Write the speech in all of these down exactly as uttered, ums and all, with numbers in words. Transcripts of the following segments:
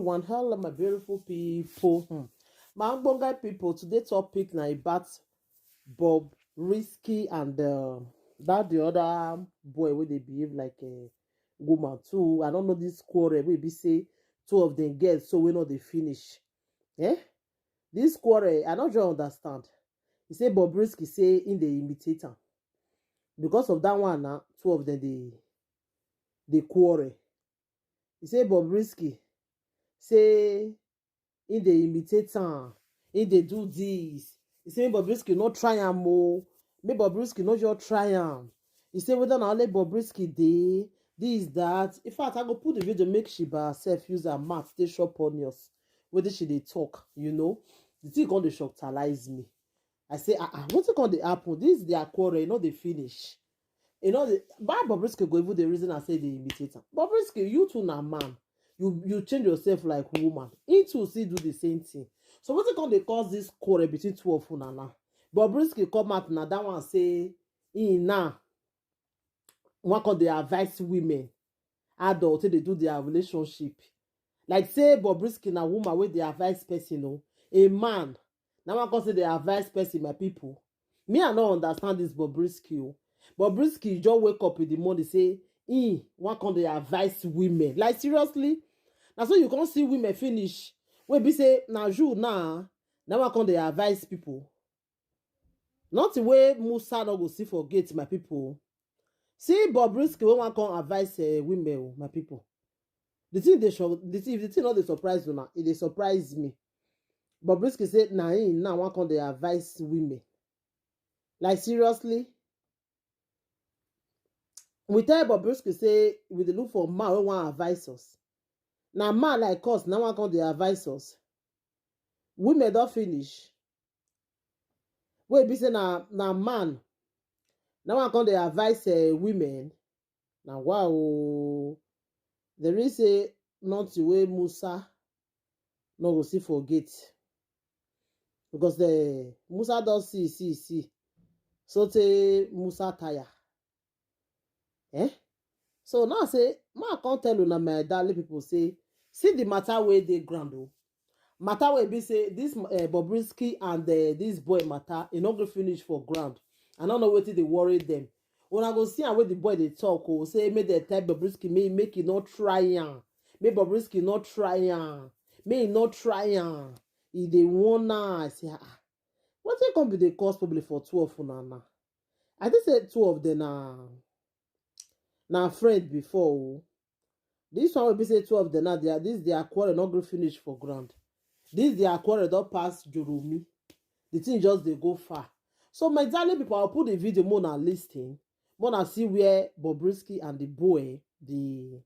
One, hello, my beautiful people. Hmm. My Bonga people, today topic na about Bob Risky and uh, that the other boy where they behave like a woman too. I don't know this quarrel. We be say two of them girls, so we know they finish. Eh? This quarrel, I don't just understand. He say Bob Risky say in the imitator. Because of that one, now two of them they they quarrel. He say Bob Risky say in the imitator, in they do this. He say Bob Risky not try am o. Me Bob Risky not just try am. He say whether na only Bob Risky dey this that. In fact, I go put the video make she by herself use her mouth take shop on us. Whether she dey talk, you know, the thing gonna shockalize me. I say, ah, ah, what's gonna happen? This their quarrel, you know, they finish. You know, the, why Bobrisky go even the reason I say they imitate him. Bobrisky, you too na man. You you change yourself like woman. He too see do the same thing. So what's gonna they cause this quarrel between two of you now? Bobrisky come out now that one say he now one call they advise women adult they do their relationship. Like say Bobrisky na woman with the advice person, no, a man. Now one call say they advise person, my people. Me, I don't understand this Bobrisky. Oh. Bobrisky just wake up in the morning say he one call they advise women. Like seriously, now so you can't see women finish. We be say now you now now one call they advise people. Not the way Musa no go see for gate, my people. See Bobrisky when one come advise uh, women, oh, my people. The thing they show the thing, the thing not they surprise you now. It they surprise me. Bobrisky said, nah, him now one come they advise women. Like seriously, we tell Bobrisky say we dey look for man wey wan advise us. Na man like us na one come dey advise us. Women don finish. Wey be say na na man na one come dey advise uh, women. Na wow. There is say nothing wey Musa no go see for gate because the Musa don see see see so tey Musa tire. Eh? So now say ma come tell una my darling people say see the matter wey dey ground o. Matter wey be say this uh, Bobrisky and uh, this boy matter e no go finish for ground. I no know wetin dey worry them. Una go see am wey the boy dey talk o say make dem tell Bobrisky make make e no try am. Make Bobrisky no try am. Make e no try am. E dey warn am. I say ah, wetin come be the cause problem for two of una now? I think say two of them na na friend before o. This one will be say two of them now. They are this their quarrel not go finish for ground. This their quarrel don't pass Jurumi. The thing just they go far. So my darling people, I'll put the video more na listing. More na see where Bobrisky and the boy, the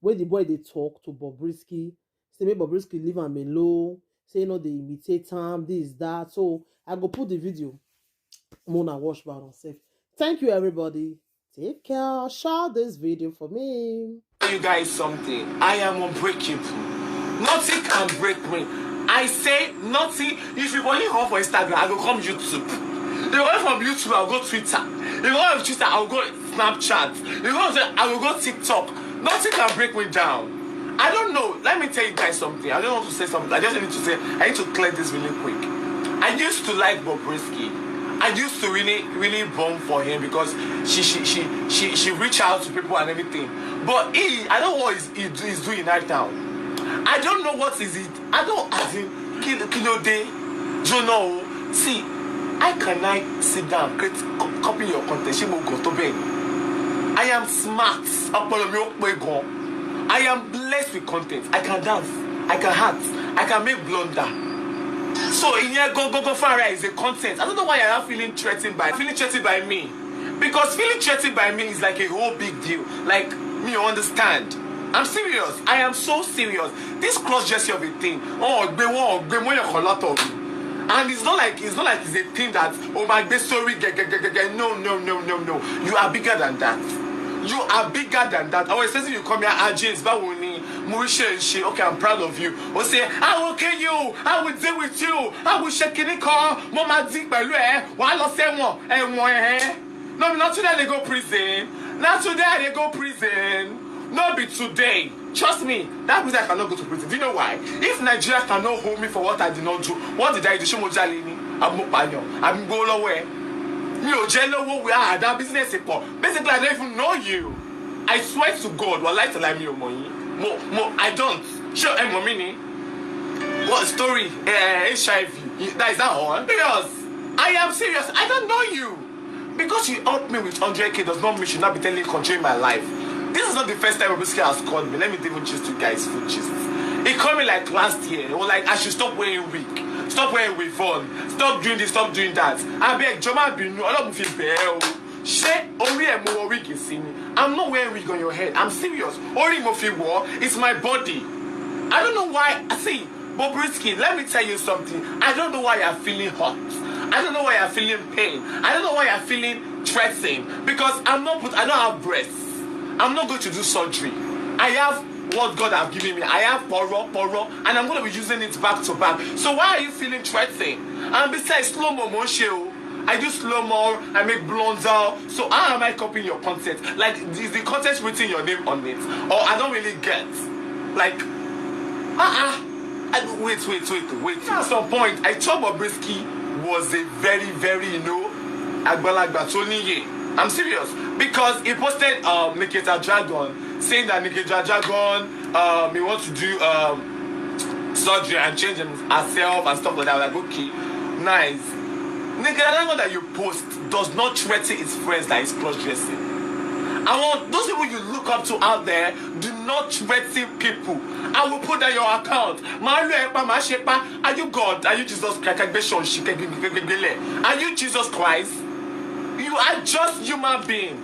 where the boy they talk to Bobrisky. Say make Bobrisky leave am alone. Say you know they imitate him, this, that. So I go put the video. Mona watch by herself. Thank you, everybody. Take care. Share this video for me. Tell you guys something. I am unbreakable. Nothing can break me. I say nothing. If you only come for Instagram, I go come YouTube. If you come from YouTube, I'll go Twitter. If you come from Twitter, I'll go Snapchat. If you come from, I will go TikTok. Nothing can break me down. I don't know. Let me tell you guys something. I don't want to say something. I just need to say, I need to clear this really quick. I used to like Bobrisky. I used to really, really bomb for him because she, she, she, she, she reached out to people and everything. But he, I don't know what he's, he, he's doing right now. I don't know what is it. I don't as in kí kí ló dé jóná o. See, I can I sit down create co- copy your content ṣé mo gàn tó bẹ́ẹ̀ ni? I am smart, ọpọlọ mi ó pé gan. I am blessed with content. I can dance, I can act, I can make blunder. So ìyẹn gangan fúnra is a content. I don't know why you are feeling threatened by feeling threatened by me. Because feeling threatened by me is like a whole big deal. Like, me, you understand. I'm serious. I am so serious. This cross jersey of a thing. Oh, gbe one, gbe one, a lot of. And it's not like it's not like it's a thing that oh my best story. Get, get, get, get, get. No, no, no, no, no. You are bigger than that. You are bigger than that. I was saying you come here, ah, James, báwo ni? Mo rí ṣe ṣe. Okay, I'm proud of you. O say, I will kill you. I will deal with you. I will shake it call. Mo máa dín pẹ̀lú ẹ. Wàá lọ sẹ́wọ̀n. Ẹ̀wọ̀n ẹ̀. No, not today they go prison. Not today they go prison. No be today. Trust me, that means I cannot go to prison. Do you know why? If Nigeria cannot hold me for what I did not do, what did I do? Ṣé mo jalè ni? Àbí mo pààyàn? Àbí mo gbowó lọ́wọ́ ẹ? Mi ò jẹ́ lówó, we are that business pọ̀. Basically, I don't even know you. I swear to God, wàláì tàláì mi ò mọ̀ yín. Mo, mo, I don't. Ṣé ẹ mọ̀ mí ni? What story? Uh, H I V. That is that all? Serious. I am serious. I don't know you. Because you helped me with hundred K does not mean you should not be telling control in my life. This is not the first time Bobrisky has called me. Let me even just you guys for Jesus. He called me like last year. He was like, I should stop wearing wig, stop wearing wig on, stop doing this, stop doing that. I beg, Joma Binu, Ọlọ́run fi bẹ̀ ẹ́ o. Ṣé orí ẹ̀ mo wọ wig sí ni? I'm not wearing wig on your head. I'm serious. Orí mo fi wọ̀, it's my body. I don't know why. I see, Bobrisky, let me tell you something. I don't know why you're feeling hot. I don't know why you're feeling pain. I don't know why you're feeling threatened. Because I'm not put, I don't have breasts. I'm not going to do surgery. I have what God have given me. I have poro, poro, and I'm going to be using it back to back. So why are you feeling threatened? And besides, slow mo, mo ń ṣe o. I do slow mo, I make blunder. So how am I copying your content? Like, is the content written your name on it? Or I don't really get. Like, uh-uh. I, wait, wait, wait, wait. At some point, I thought Bobrisky was a very, very, you know, àgbàlagbà tó níyè. I'm serious. Because he posted um, Nikita Dragon, saying that Nikita Dragon, um, he wants to do um, surgery and change him- herself and stuff like that. Like, okay, nice. Nikita Dragon that you post does not threaten his friends that is cross dressing. I want those people you look up to out there, do not threaten people. I will put down your account. Màá lo ẹ pa, màá ṣe pa. Are you God? Are you Jesus Christ? Kẹgbẹ́ ṣọ̀ṣì, kẹgbẹ́- kẹgbẹ́- kẹgbẹ́lẹ̀. Are you Jesus Christ? You are just human being.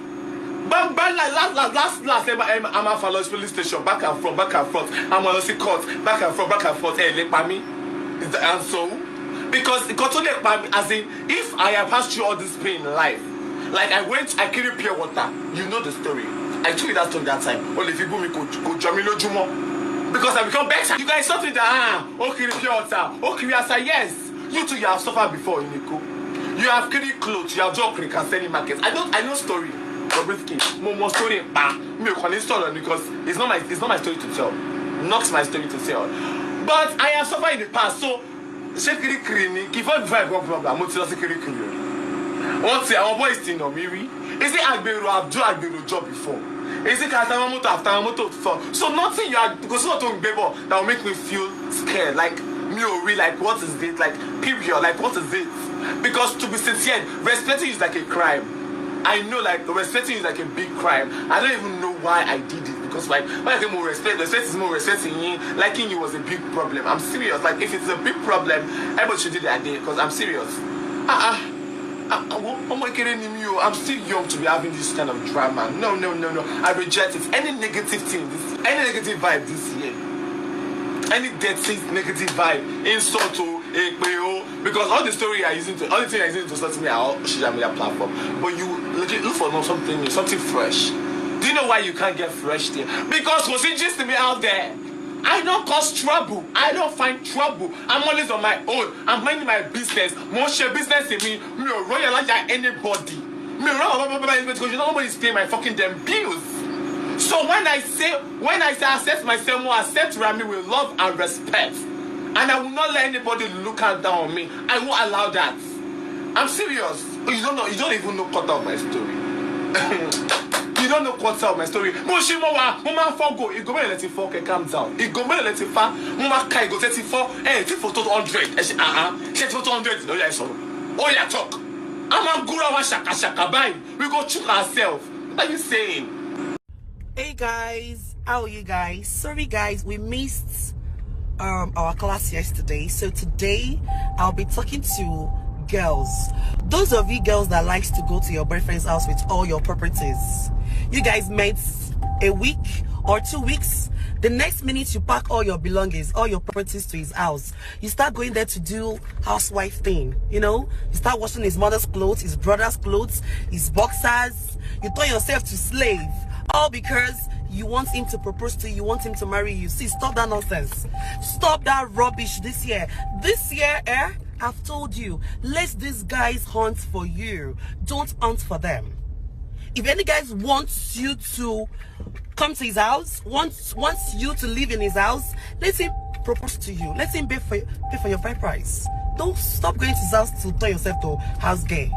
Gbangba la- last last last last ẹ ma ẹ ma- a máa fà lọ sí police station, back and front, back and front, a máa lọ sí court, back and front, back and front, ẹ lè pa mí. Is that- and so, because nǹkan tó lè pa mí, as in, if I have passed through all this pain in life, like, I went, I carry pure water. You know the story. I told you that story that time. O lè fi bú mi, kò kò jọ mí lójúmọ́. Because I become better. You guys thought that, ah, ó kiri pure water, ó kiri asa, yes. You too, you have suffered before in Eko. You have carried clothes, you have done African selling markets. I don't, I know story. Bobrisky, mo mọ story pa. Mi ò kàn ní sọ̀rọ̀ because it's not my, it's not my story to tell. Not my story to tell. But I have suffered in the past, so ṣé Kirikiri ni? Kì í fọ́ before I go program, mo ti lọ sí Kirikiri o. Wọ́n ti, àwọn boys ti nà mí rí. Is it Agbero? I've do Agbero job before. Is it Katamoto? I've Katamoto before. So nothing you are, kò sí ọ̀tọ̀ ń gbé bọ̀ that will make me feel scared. Like, mi ò rí, like, what is it? Like, period. Like, what is it? Because to be sincere, respecting you is like a crime. I know, like, respecting you is like a big crime. I don't even know why I did it. Because, like, when I say more respect, respect is more respecting you. Liking you was a big problem. I'm serious. Like, if it's a big problem, everybody should do their day. Because I'm serious. Uh-uh. Ah, ah, wo- ọmọ kékeré ni mí o. I'm still young to be having this kind of drama. No, no, no, no. I reject it. Any negative thing, this, any negative vibe this year, any dirty negative vibe, insult o, èpè o, because all the story you are using to, all the thing you are using to insult me are all social media platform. But you legit look for no something new, something fresh. Do you know why you can't get fresh there? Because kò sí gist mi out there. I don't cause trouble. I don't find trouble. I'm always on my own. I'm minding my business. Mo ń ṣe business mi. Mi ò róyè láyà anybody. Mi ò rán àwọn bàbá bàbá because you know nobody is paying my fucking damn bills. So when I say, when I say accept myself, mo accept Rami with love and respect. And I will not let anybody look down on me. I won't allow that. I'm serious. You don't know. You don't even know quarter of my story. You don't know quarter of my story. Mo ṣe mo wa, mo máa fọ́ go. Ìgò mélòó lẹ ti fọ́? Kẹ́, calm down. Ìgò mélòó lẹ ti fa? Mo máa ka ìgò tẹ́ ti fọ́. Ẹ ti fò tó hundred. Ẹ ṣe, ah, ah. Ṣé ti fò tó hundred? Ó yá, ẹ sọ̀rọ̀. Ó yá, talk. A máa gúnra wa ṣàkàṣàkà báyìí. We go chook ourselves. What are you saying? Hey guys, how are you guys? Sorry guys, we missed um our class yesterday. So today I'll be talking to girls. Those of you girls that likes to go to your boyfriend's house with all your properties. You guys met a week or two weeks. The next minute you pack all your belongings, all your properties to his house. You start going there to do housewife thing, you know? You start washing his mother's clothes, his brother's clothes, his boxers. You turn yourself to slave. All because you want him to propose to you, you want him to marry you. See, stop that nonsense. Stop that rubbish this year. This year, eh? I've told you, let these guys hunt for you. Don't hunt for them. If any guys wants you to come to his house, wants wants you to live in his house, let him propose to you. Let him pay for pay for your bride price. Don't stop going to his house to turn yourself to house girl.